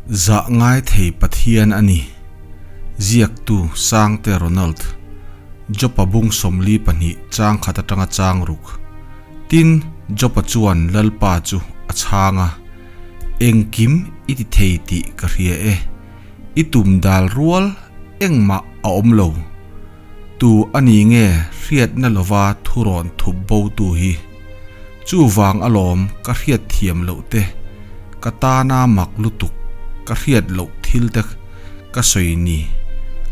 Zah ngai thei Pathian a ni. Ziaktu Sangte Ronald, Jopa bung 42 chang khat atanga chang ruk. Tin, Jopa chuan Lalpa chu a chhang a, Engkim i ti thei tih ka hria e, i tum dal rual engmah a awm lo. Tu a ni nge hriatna lova thurawn thup bo tu hi? Chuvang alawm ka hriat thiam loh te, ka tana mak lutuk ka hriat loh thil te ka sawi ni.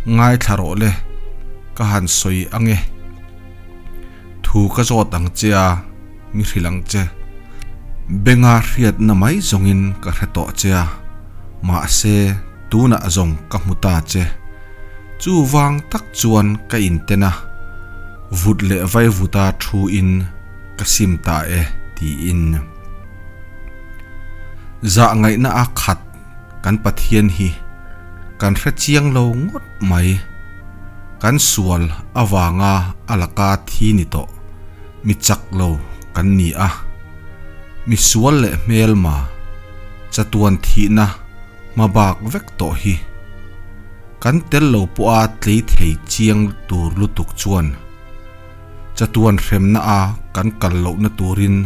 Ngaithla rawh le, ka han sawi ange. Thu ka zawt ang che a, mi hrilh ang che. Benga hriatna mai zawngin ka hre tawh che a, mahse tunah zawng ka hmu ta che. Chuvang tak chuan ka inten a, vut leh vaivuta thu in ka sim ta e tiin. Zah ngaihna a khat kan Pathian hi kan hre chiang lo ngawt mai. Kan sual avanga a laka thi ni tawh mi chak lo kan ni a, mi sual leh hmelma chatuan thihna hmabak vek tawh hi. Kan tel lo pawha tlei thei chiang tur lutuk chuan chatuan hremna a kan kal lohna turin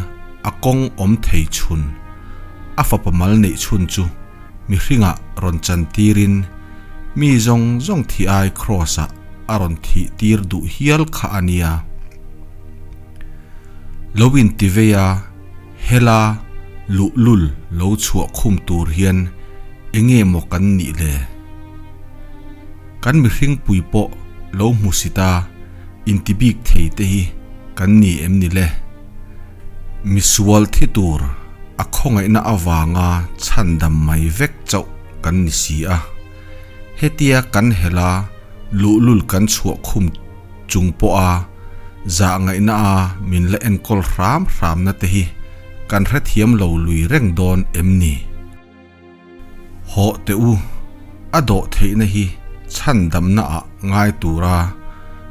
a kawng awm thei chhun a fapa mal neih chhun chu mihringah rawn chan tirin mi zawng zawng thi ai kraws ah a rawn thih tir duh hial kha a nia. Lo intivei a Hela luhlul lo chhuah khum tur hian enge maw kan nih le? Kan mihring pui pawh lo hmu si ta inti bik thei te hi kan ni em ni le? Misual thi tur a khawngaihna avanga chhandam mai vek chauh kan ni si a. Hetia kan hela luhlul kan chhuah khum chung pawha zah ngaihna a min la enkawl hram hramna te hi kan hrethiam lo lui reng dawn em ni? Hawh teh u, a dawh theihna hi chhandamna ah ngai tura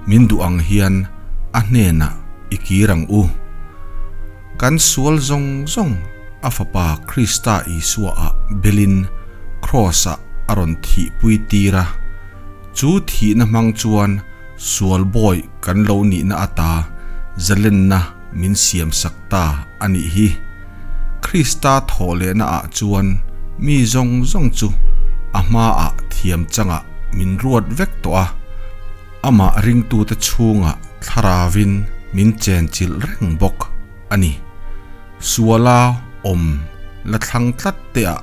min duh ang hian a hnenah i kir ang u. Kan sual zawng zawng a Fapa Krista Isua ah belin Kraws ah a rawn thihpui tir a, chu thihna hmang chuan sual bawi kan lo nihna ata zalenna min siam sak ta a nih hi. Krista thawh lehna ah chuan mi zawng zawng chu a hmaah thiam changah min ruat vek tawh a, amah ringtute chhungah thlaravin min chenchilh reng bawk a ni. Suala awm la thlang tlat teah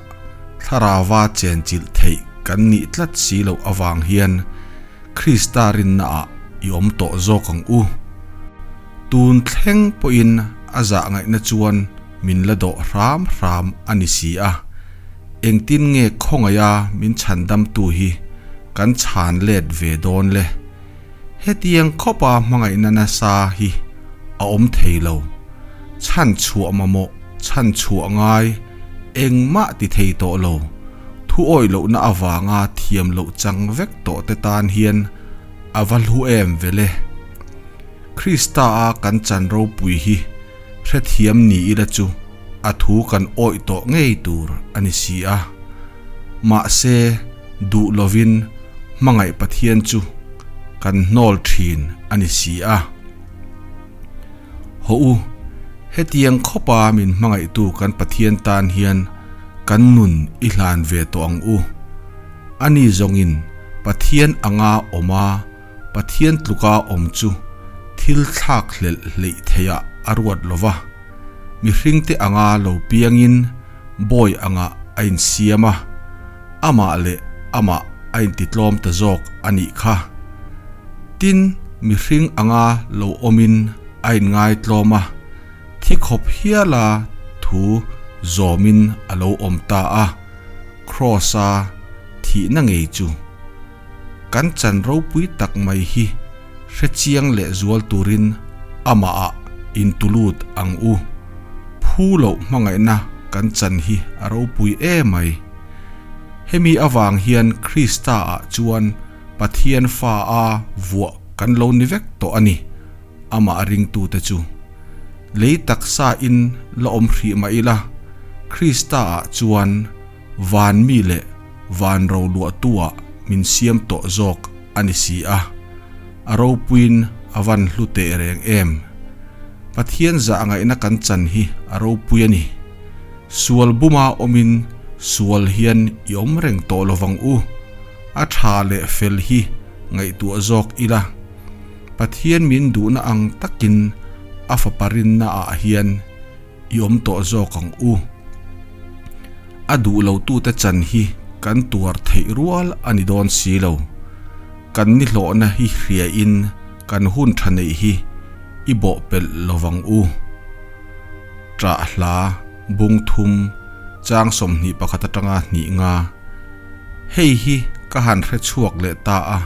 thlarava chenchilh theih kan nih tlat si loh avang hian Krista rinnaah i awm tawh zawk ang u. Tun thleng pawhin a zah ngaihna chuan min la dawh hram hram a ni si a, engtin nge khawngaiha min chhandamtu hi kan chhan let ve dawn le? Hetiang khawpa hmangaihna nasa hi a awm thei lo. Chhan chhuah mamawh, chhan chhuah ngai, engmah ti thei tawh lo. Thu awih lohna avanga thiam loh chang vek tawh te tan hian a va hlu em vele. Krista a kan chan ropui hi hrethiam ni ila chu a thu kan awih tawh ngei tur a ni si a. Mahse, duh lovin hmangaih Pathian chu kan hnawl thin a ni si a. Hawh u, hetiang khawpa min hmangaihtu kan Pathian tan hian kan nun i hlan ve tawh ang u. Ani zawngin Pathian anga awm a, Pathian tluka awm chu thil thlak hlelh hleih theihah a ruat lo va, mihringte anga lo piangin bawi angah a insiam a, amah leh amah a intitlawm ta zawk a nih kha. Tin, mihring anga lo awmin a inngaitlawm a, thi khawp hiala thu zawmin a lo awm ta a, Kraws-a thihna ngei chu. Kan chan ropui tak mai hi hre chiang leh zual turin amahah intulut ang u. Phu loh hmangaihna kan chan hi a ropui e mai. Hemi avang hian Krista-ah chuan Pathian fa a vuah kan lo ni vek tawh a ni, amah ringtute chu. Lei taksa in la awm hrih mah ila, Krista-ah chuan van mi leh. van roluahtu-ah min siam tawh zawk a ni si a, a ropuiin a van hlu teh reng em. Pathian zah ngaihna kan chan hi a ropui a ni. Sual buma awmin sual hian i awm reng tawh lovang u. A tha leh fel hi ngaihtuah zawk ila. Pathian min duhna ang takin a fapa rinna ah hian i awm tawh zawk ang u. A duh lo tute chan hi kan tuar theih rual a ni dawn si lo. Kan ni hlawhna hi hria in kan hun tha neih hi i bawh pelh lovang u. Ṭah hla bung thum chang 21 atanga hnih nga. Hei hi ka han hre chhuak leh ta a,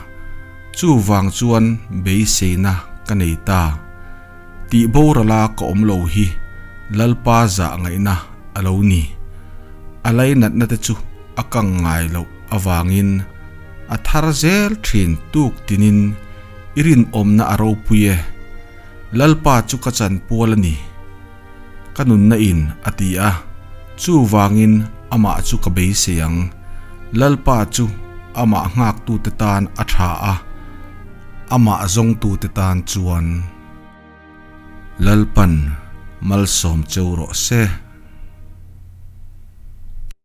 chuvang chuan beiseina ka nei ta. Tih borala ka awm lo hi Lalpa zah ngaihna a lo ni. A lainatna te chu a kang ngai loh avangin a thar zel thin tuk tinin i rinawmna a ropui e. Lalpa chu ka chanpual a ni. Ka nunna in a ti a, chuvangin amah chu ka beisei ang. Lalpa chu amah nghaktute tan a tha a, amah zawngtute tan chuan. Lalpan malsawm cheu rawh se.